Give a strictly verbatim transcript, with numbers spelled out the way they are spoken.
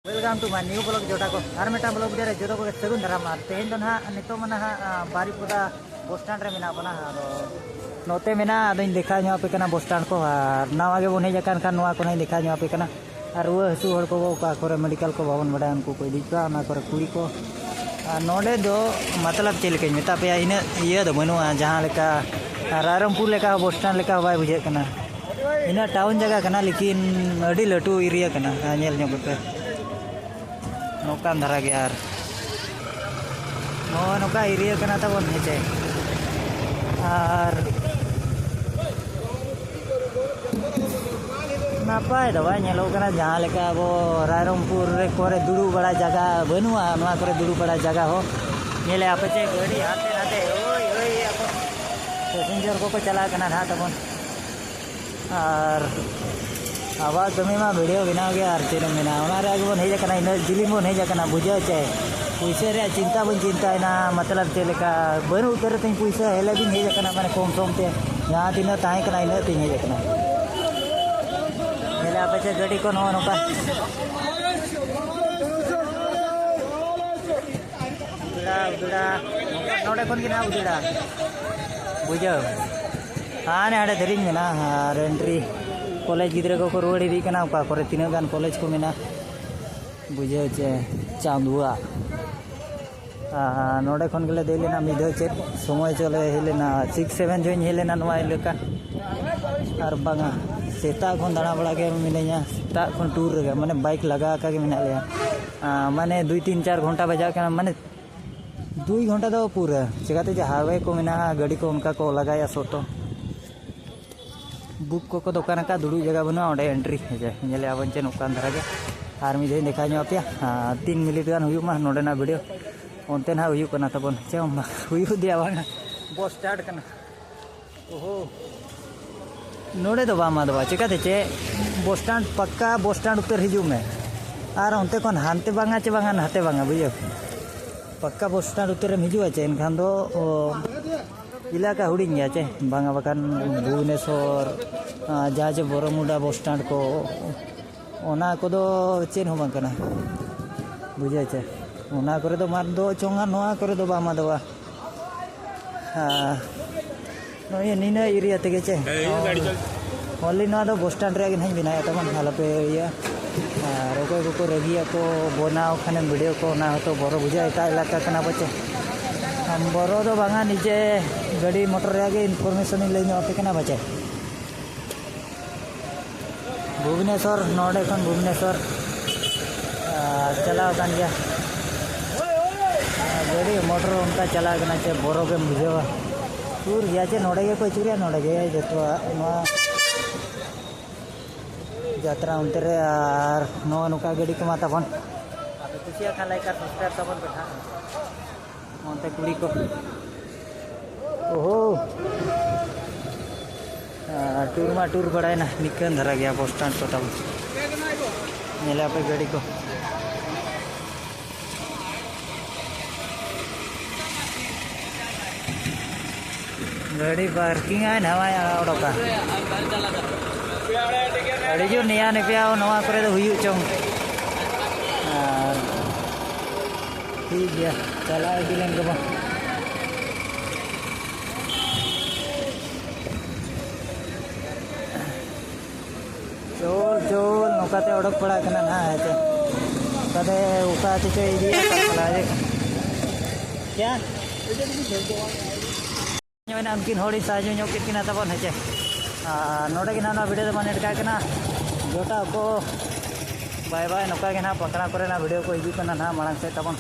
Welcome to my new vlog ᱡᱚᱴᱟ ᱠᱚ᱾ ᱟᱨ ᱢᱤᱫᱴᱟᱝ vlog ᱨᱮ ᱡᱚᱛᱚ ᱠᱚᱜᱮ ᱥᱟᱹᱜᱩᱱ ᱫᱟᱨᱟᱢ᱾ ᱟᱨ ᱛᱮᱦᱮᱧ ᱫᱚ ᱱᱟᱦᱟᱜ ᱱᱤᱛᱚᱜ ᱢᱟ ᱱᱟᱦᱟᱜ ᱵᱟᱨᱤᱯᱚᱫᱟ ᱵᱚᱥ ᱥᱴᱮᱱᱰ ᱨᱮ ᱢᱮᱱᱟᱜ ᱵᱚᱱᱟ᱾ ᱟᱫᱚ ᱱᱚᱛᱮ ᱢᱮᱱᱟᱜᱼᱟ, ᱟᱫᱚᱧ ᱫᱮᱠᱷᱟᱣ ᱧᱚᱜ ᱟᱯᱮ ᱠᱟᱱᱟ ᱵᱚᱥ ᱥᱴᱮᱱᱰ ᱠᱚ᱾ ᱟᱨ ᱱᱟᱣᱟ ᱜᱮᱵᱚᱱ ᱦᱮᱡ ᱟᱠᱟᱱ ᱠᱷᱟᱱ ᱱᱚᱣᱟ ᱠᱚᱨᱮᱧ ᱫᱮᱠᱷᱟᱣ ᱧᱚᱜ ᱟᱯᱮ ᱠᱟᱱᱟ᱾ ᱟᱨ ᱨᱩᱣᱟᱹ ᱦᱟᱹᱥᱩ ᱦᱚᱲ ᱠᱚ ᱚᱠᱟ ᱠᱚᱨᱮ ᱢᱮᱰᱤᱠᱮᱞ ᱠᱚ ᱵᱟᱵᱚᱱ ᱵᱟᱰᱟᱭᱟ, ᱩᱱᱠᱩ ᱠᱚ ᱤᱫᱤ ᱠᱚᱣᱟ ᱚᱱᱟ ᱠᱚᱨᱮ ᱠᱩᱲᱤ ᱠᱚ᱾ ᱟᱨ ᱱᱚᱰᱮ ᱫᱚ ᱢᱚᱛᱞᱚᱵ ᱪᱮᱫ ᱞᱮᱠᱟᱧ ᱢᱮᱛᱟ ᱯᱮᱭᱟ, ᱤᱱᱟᱹᱜ ᱤᱭᱟᱹ ᱫᱚ ᱵᱟᱹᱱᱩᱜᱼᱟ, ᱡᱟᱦᱟᱸ ᱞᱮᱠᱟ ᱨᱟᱭᱨᱚᱝᱯᱩᱨ ᱞᱮᱠᱟ ᱦᱚᱸ ᱵᱚᱥ ᱥᱴᱮᱱᱰ ᱞᱮᱠᱟ ᱦᱚᱸ ᱵᱟᱭ ᱵᱩᱡᱷᱟᱹᱜ ᱠᱟᱱᱟ᱾ ᱤᱱᱟᱹᱜ ᱴᱟᱣᱩᱱ ᱡᱟᱭᱜᱟ ᱠᱟᱱᱟ, ᱞᱮᱠᱤᱱ ᱟᱹᱰᱤ ᱞᱟᱹᱴᱩ ᱮᱨᱤᱭᱟ ᱠᱟᱱᱟ᱾ ᱦᱮᱸ, ᱧᱮᱞ ᱧᱚᱜ ᱯᱮ᱾ ᱱᱚᱝᱠᱟᱱ ᱫᱷᱟᱨᱟ ᱜᱮ᱾ ᱟᱨ ᱱᱚᱜᱼᱚ ᱱᱚᱝᱠᱟ ᱮᱨᱤᱭᱟ ᱠᱟᱱᱟ ᱛᱟᱵᱚᱱ, ᱦᱮᱸ ᱪᱮ? ᱟᱨ ᱱᱟᱯᱟᱭ ᱫᱚ ᱵᱟᱭ ᱧᱮᱞᱚᱜ ᱠᱟᱱᱟ, ᱡᱟᱦᱟᱸ ᱞᱮᱠᱟ ᱟᱵᱚ ᱨᱟᱭᱨᱚᱝᱯᱩᱨ ᱨᱮ ᱠᱚᱨᱮ ᱫᱩᱲᱩᱵ ᱵᱟᱲᱟ ᱡᱟᱭᱜᱟ ᱵᱟᱹᱱᱩᱜᱼᱟ, ᱱᱚᱣᱟ ᱠᱚᱨᱮ ᱫᱩᱲᱩᱵ ᱵᱟᱲᱟ ᱡᱟᱭᱜᱟ ᱦᱚᱸ ᱧᱮᱞᱮᱫᱼᱟ ᱯᱮ ᱪᱮ, ᱜᱟᱹᱰᱤ ᱦᱟᱱᱛᱮ ᱱᱟᱛᱮ ᱦᱳᱭ ᱦᱳᱭ ᱟᱠᱚ, ᱯᱮᱥᱮᱧᱡᱟᱨ ᱠᱚᱠᱚ ᱪᱟᱞᱟᱜ ᱠᱟᱱᱟ ᱱᱟᱦᱟᱜ ᱛᱟᱵᱚᱱ᱾ ᱟᱨ ᱟᱵᱚᱣᱟᱜ ᱠᱟᱹᱢᱤ ᱢᱟ ᱵᱷᱤᱰᱤᱭᱳ ᱵᱮᱱᱟᱣ ᱜᱮ, ᱟᱨ ᱪᱮᱫ ᱮᱢ ᱢᱮᱱᱟ, ᱚᱱᱟ ᱨᱮ ᱟᱜᱮ ᱵᱚᱱ ᱦᱮᱡ ᱟᱠᱟᱱᱟ, ᱤᱱᱟᱹᱜ ᱡᱤᱞᱤᱧ ᱵᱚᱱ ᱦᱮᱡ ᱟᱠᱟᱱᱟ, ᱵᱩᱡᱷᱟᱹᱣ ᱪᱮ? ᱯᱩᱭᱥᱟᱹ ᱨᱮᱭᱟᱜ ᱪᱤᱱᱛᱟ ᱵᱚᱱ ᱪᱤᱱᱛᱟᱭᱮᱱᱟ, ᱢᱚᱛᱞᱚᱵ ᱪᱮᱫ ᱞᱮᱠᱟ ᱵᱟᱹᱱᱩᱜ ᱩᱛᱟᱹᱨ ᱛᱤᱧ ᱯᱩᱭᱥᱟᱹ, ᱦᱮᱡ ᱞᱟᱹᱜᱤᱫ ᱤᱧ ᱦᱮᱡ ᱟᱠᱟᱱᱟ, ᱢᱟᱱᱮ ᱠᱚᱢ ᱥᱚᱢ ᱛᱮ ᱡᱟᱦᱟᱸ ᱛᱤᱱᱟᱹᱜ ᱛᱟᱦᱮᱸ ᱠᱟᱱᱟ ᱤᱱᱟᱹᱜ ᱛᱤᱧ ᱦᱮᱡ ᱟᱠᱟᱱᱟ᱾ ᱧᱮᱞᱮ ᱟᱯᱮ ᱪᱮ ᱜᱟᱹᱰᱤ ᱠᱚ ᱱᱚᱜᱼᱚ ᱱᱚᱝᱠᱟ᱾ ᱩᱫᱽᱲᱟ, ᱩᱫᱽᱲᱟ᱾ ᱱᱚᱰᱮ ᱠᱷᱚᱱ ᱜᱮ ᱱᱟᱦᱟᱜ ᱩᱫᱽᱲᱟ᱾ ᱵᱩᱡᱷᱟᱹᱣ? ᱦᱟᱱᱮ ᱦᱟᱸᱰᱮ ᱫᱷᱟᱹᱨᱤᱡ ᱢᱮᱱᱟᱜᱼᱟ᱾ ᱟᱨ ᱮᱱᱴᱨᱤ ᱠᱚᱞᱮᱡᱽ ᱜᱤᱫᱽᱨᱟᱹ ᱠᱚᱠᱚ ᱨᱩᱣᱟᱹᱲ ᱤᱫᱤᱜ ᱠᱟᱱᱟ᱾ ᱚᱠᱟ ᱠᱚᱨᱮ ᱛᱤᱱᱟᱹᱜ ᱜᱟᱱ ᱠᱚᱞᱮᱡᱽ ᱠᱚ ᱢᱮᱱᱟᱜᱼᱟ, ᱵᱩᱡᱷᱟᱹᱣ ᱪᱮ? ᱪᱟᱸᱫᱩᱣᱟ᱾ ᱟᱨ ᱱᱚᱰᱮ ᱠᱷᱚᱱ ᱜᱮᱞᱮ ᱫᱮᱡ ᱞᱮᱱᱟ ᱢᱤᱫ ᱫᱷᱟᱣ, ᱪᱮᱫ ᱥᱚᱢᱚᱭ ᱪᱚᱞᱮ ᱦᱮᱡ ᱞᱮᱱᱟ, ᱥᱤᱠᱥ ᱥᱮᱵᱷᱮᱱ ᱡᱚᱠᱷᱚᱱ ᱤᱧ ᱦᱮᱡ ᱞᱮᱱᱟ ᱱᱚᱣᱟ ᱮᱞᱟᱠᱟ᱾ ᱟᱨ ᱵᱟᱝᱟ, ᱥᱮᱛᱟᱜ ᱠᱷᱚᱱ ᱫᱟᱬᱟ ᱵᱟᱲᱟ ᱜᱮ ᱢᱤᱱᱟᱹᱧᱟ, ᱥᱮᱛᱟᱜ ᱠᱷᱚᱱ ᱴᱩᱨ ᱨᱮᱜᱮ, ᱢᱟᱱᱮ ᱵᱟᱭᱤᱠ ᱞᱟᱜᱟ ᱟᱠᱟ ᱜᱮ ᱢᱮᱱᱟᱜ ᱞᱮᱭᱟ᱾ ᱟᱨ ᱢᱟᱱᱮ ᱫᱩᱭ ᱛᱤᱱ ᱪᱟᱨ ᱜᱷᱚᱱᱴᱟ ᱵᱟᱡᱟᱜ ᱠᱟᱱᱟ, ᱢᱟᱱᱮ ᱫᱩᱭ ᱜᱷᱚᱱᱴᱟ ᱫᱚ ᱯᱩᱨᱟᱹ᱾ ᱪᱤᱠᱟᱹᱛᱮ ᱡᱮ ᱦᱟᱭᱣᱮ ᱠᱚ ᱢᱮᱱᱟᱜᱼᱟ, ᱜᱟᱹᱰᱤ ᱠᱚ ᱚᱱᱠᱟ ᱠᱚ ᱞᱟᱜᱟᱭᱟ ᱥᱚᱠᱛᱚ᱾ ᱵᱩᱠ ᱠᱚᱠᱚ ᱫᱚᱠᱟᱱ ᱟᱠᱟᱫ, ᱫᱩᱲᱩᱵ ᱡᱟᱭᱜᱟ ᱵᱟᱹᱱᱩᱜᱼᱟ, ᱚᱸᱰᱮ ᱮᱱᱴᱨᱤ᱾ ᱦᱮᱸ ᱪᱮ, ᱧᱮᱞᱮᱫᱼᱟ ᱵᱚᱱ ᱪᱮ ᱱᱚᱝᱠᱟᱱ ᱫᱷᱟᱨᱟ ᱜᱮ᱾ ᱟᱨ ᱢᱤᱫ ᱫᱷᱟᱣ ᱤᱧ ᱫᱮᱠᱷᱟᱣ ᱧᱚᱜ ᱟᱯᱮᱭᱟ, ᱟᱨ ᱛᱤᱱ ᱢᱤᱱᱤᱴ ᱜᱟᱱ ᱦᱩᱭᱩᱜ ᱢᱟ ᱱᱚᱰᱮᱱᱟᱜ ᱵᱷᱤᱰᱤᱭᱳ᱾ ᱚᱱᱛᱮ ᱱᱟᱦᱟᱜ ᱦᱩᱭᱩᱜ ᱠᱟᱱᱟ ᱛᱟᱵᱚᱱ ᱪᱮ, ᱵᱟᱝ ᱦᱩᱭᱩᱜ ᱫᱮᱭᱟ ᱵᱟᱝ, ᱵᱚᱥ ᱥᱴᱟᱨᱴ ᱠᱟᱱᱟ᱾ ᱳᱦᱳ, ᱱᱚᱰᱮ ᱫᱚ ᱵᱟᱢ ᱟᱫᱚᱜᱼᱟ᱾ ᱪᱮᱠᱟᱛᱮ ᱪᱮ, ᱵᱚᱥ ᱥᱴᱮᱱᱰ, ᱯᱟᱠᱠᱟ ᱵᱚᱥ ᱥᱴᱮᱱᱰ ᱩᱛᱟᱹᱨ ᱦᱤᱡᱩᱜ ᱢᱮ᱾ ᱟᱨ ᱚᱱᱛᱮ ᱠᱷᱚᱱ ᱦᱟᱱᱛᱮ ᱵᱟᱝᱟ ᱪᱮ ᱵᱟᱝᱟ, ᱱᱟᱛᱮ ᱵᱟᱝᱟ, ᱵᱩᱡᱷᱟᱹᱣ᱾ ᱯᱟᱠᱠᱟ ᱵᱚᱥ ᱥᱴᱮᱱᱰ ᱩᱛᱟᱹᱨᱮᱢ ᱦᱤᱡᱩᱜᱼᱟ ᱪᱮ, ᱮᱱᱠᱷᱟᱱ ᱫᱚ, ᱚ, ᱮᱞᱟᱠᱟ ᱦᱩᱰᱤᱧ ᱜᱮᱭᱟ ᱪᱮ, ᱵᱟᱝᱟ ᱵᱟᱠᱷᱟᱱ ᱵᱷᱩᱵᱽᱱᱮᱥᱚᱨ, ᱟ, ᱡᱟᱦᱟᱸ ᱪᱮ ᱵᱚᱨᱚᱢᱩᱰᱟ ᱵᱚᱥ ᱥᱴᱮᱱᱰ ᱠᱚ, ᱚᱱᱟ ᱠᱚᱫᱚ ᱪᱮᱫ ᱦᱚᱸ ᱵᱟᱝ ᱠᱟᱱᱟ, ᱵᱩᱡᱷᱟᱹᱣ ᱪᱮ? ᱚᱱᱟ ᱠᱚᱨᱮ ᱫᱚ ᱢᱟᱫ ᱫᱚ ᱪᱚᱝᱟ, ᱱᱚᱣᱟ ᱠᱚᱨᱮ ᱫᱚ ᱵᱟᱢ ᱟᱫᱚᱜᱼᱟ᱾ ᱟᱨ ᱱᱚᱜᱼᱚᱭ ᱱᱤᱱᱟᱹ ᱮᱨᱤᱭᱟ ᱛᱮᱜᱮ ᱪᱮ? ᱦᱮᱸ, ᱤᱱᱟᱹ ᱜᱟᱹᱰᱤ ᱪᱟᱞ- ᱚᱱᱞᱤ ᱱᱚᱣᱟ ᱫᱚ ᱵᱚᱥ ᱥᱴᱮᱱᱰ ᱨᱮᱭᱟᱜ ᱜᱮ ᱱᱟᱦᱟᱜ ᱤᱧ ᱵᱮᱱᱟᱣᱮᱫ ᱛᱟᱵᱚᱱ, ᱟᱞᱚᱯᱮ ᱤᱭᱟᱹ᱾ ᱟᱨ ᱚᱠᱚᱭ ᱠᱚᱠᱚ ᱨᱟᱹᱜᱤᱭᱟ ᱠᱚ, ᱵᱮᱱᱟᱣ ᱠᱷᱟᱱᱮᱢ ᱵᱷᱤᱰᱤᱭᱳ ᱠᱚ, ᱚᱱᱟ ᱦᱚᱸᱛᱚ ᱵᱚᱨᱚ ᱵᱩᱡᱷᱟᱹᱜᱼᱟ, ᱮᱴᱟᱜ ᱮᱞᱟᱠᱟ ᱠᱟᱱᱟ ᱯᱟᱪᱮ᱾ ᱟᱢ ᱵᱚᱨᱚ ᱫᱚ ᱵᱟᱝᱟ, ᱱᱤᱡᱮ ᱜᱟᱹᱰᱤ ᱢᱚᱴᱚᱨ ᱨᱮᱭᱟᱜ ᱜᱮ ᱤᱱᱯᱷᱚᱨᱢᱮᱥᱚᱱ ᱤᱧ ᱞᱟᱹᱭ ᱧᱚᱜ ᱟᱯᱮ ᱠᱟᱱᱟ ᱯᱟᱪᱮ᱾ ᱵᱷᱩᱵᱽᱱᱮᱥᱚᱨ, ᱱᱚᱰᱮ ᱠᱷᱚᱱ ᱵᱷᱩᱵᱽᱱᱮᱥᱚᱨ, ᱟᱨ ᱪᱟᱞᱟᱣ ᱟᱠᱟᱱ ᱜᱮᱭᱟ᱾ ᱟᱨ ᱜᱟᱹᱰᱤ ᱢᱚᱴᱚᱨ ᱚᱱᱠᱟ ᱪᱟᱞᱟᱜ ᱠᱟᱱᱟ ᱪᱮ ᱵᱚᱨᱚ ᱜᱮᱢ ᱵᱩᱡᱷᱟᱹᱣᱟ᱾ ᱥᱩᱨ ᱜᱮᱭᱟ ᱪᱮ, ᱱᱚᱰᱮ ᱜᱮᱠᱚ ᱟᱹᱪᱩᱨᱮᱭᱟ, ᱱᱚᱰᱮ ᱜᱮ ᱡᱚᱛᱚᱣᱟᱜ ᱱᱚᱣᱟ ᱡᱟᱛᱨᱟ ᱚᱱᱛᱮ ᱨᱮ᱾ ᱟᱨ ᱱᱚᱜᱼᱚ ᱱᱚᱝᱠᱟ ᱜᱟᱹᱰᱤ ᱠᱚᱢᱟ ᱛᱟᱵᱚᱱ᱾ ᱟᱯᱮ ᱠᱩᱥᱤᱭᱟᱜ ᱠᱷᱟᱱ ᱞᱟᱭᱤᱠ ᱟᱨ ᱥᱟᱵᱥᱠᱨᱟᱭᱤᱵ ᱛᱟᱵᱚᱱ ᱯᱮ ᱱᱟᱦᱟᱜ᱾ ᱚᱱᱛᱮ ᱠᱩᱲᱤ ᱠᱚ᱾ ᱳᱦᱳ᱾ ᱟᱨ ᱴᱩᱨ ᱢᱟ ᱴᱩᱨ ᱵᱟᱲᱟᱭᱮᱱᱟ, ᱱᱤᱠᱟᱹᱱ ᱫᱷᱟᱨᱟ ᱜᱮᱭᱟ ᱵᱚᱥ ᱥᱴᱮᱱᱰ ᱠᱚ ᱛᱟᱵᱚᱱ᱾ ᱧᱮᱞᱮ ᱟᱯᱮ ᱜᱟᱹᱰᱤ ᱠᱚ᱾ ᱜᱟᱹᱰᱤ ᱯᱟᱨᱠᱤᱝ ᱟᱭ, ᱱᱟᱣᱟᱭ ᱟᱲᱟᱜ ᱚᱰᱚᱠᱟ᱾ ᱟᱹᱰᱤ ᱡᱳᱨ ᱱᱮᱭᱟ ᱱᱮᱯᱮᱭᱟ ᱱᱚᱣᱟ ᱠᱚᱨᱮ ᱫᱚ ᱦᱩᱭᱩᱜ ᱪᱚᱝ᱾ ᱟᱨ ᱴᱷᱤᱠ ᱜᱮᱭᱟ, ᱪᱟᱞᱟᱣ ᱤᱫᱤ ᱞᱮᱱ ᱜᱮᱵᱚᱱ᱾ ᱪᱚᱞ, ᱪᱚᱞ, ᱱᱚᱝᱠᱟᱛᱮ ᱚᱰᱚᱠ ᱯᱟᱲᱟᱜ ᱠᱟᱱᱟ ᱱᱟᱦᱟᱜ, ᱦᱮᱸ ᱪᱮ? ᱱᱚᱝᱠᱟᱛᱮ ᱚᱠᱟ ᱛᱮᱪᱚᱭ ᱤᱫᱤᱭᱟ, ᱯᱟᱞᱯᱟᱞᱟ ᱨᱮ᱾ ᱠᱭᱟ? ᱧᱚᱜ ᱮᱱᱟ, ᱩᱱᱠᱤᱱ ᱦᱚᱲᱤᱧ ᱥᱟᱦᱟᱡᱽᱡᱚ ᱧᱚᱜ ᱠᱮᱫ ᱠᱤᱱᱟ ᱛᱟᱵᱚᱱ, ᱦᱮᱸ ᱪᱮ? ᱟᱨ ᱱᱚᱰᱮ ᱜᱮ ᱱᱟᱦᱟᱜ ᱱᱚᱣᱟ ᱵᱷᱤᱰᱤᱭᱳ ᱫᱚᱵᱚᱱ ᱮᱰᱠᱟᱜ ᱠᱟᱱᱟ᱾ ᱡᱚᱴᱟᱣ ᱠᱚ, ᱵᱟᱭ ᱵᱟᱭ, ᱱᱚᱝᱠᱟ ᱜᱮ ᱱᱟᱦᱟᱜ ᱯᱟᱠᱲᱟ ᱠᱚᱨᱮᱱᱟᱜ ᱵᱷᱤᱰᱤᱭᱳ ᱠᱚ ᱦᱤᱡᱩᱜ ᱠᱟᱱᱟ ᱱᱟᱦᱟᱜ ᱢᱟᱲᱟᱝ ᱥᱮᱫ ᱛᱟᱵᱚᱱ᱾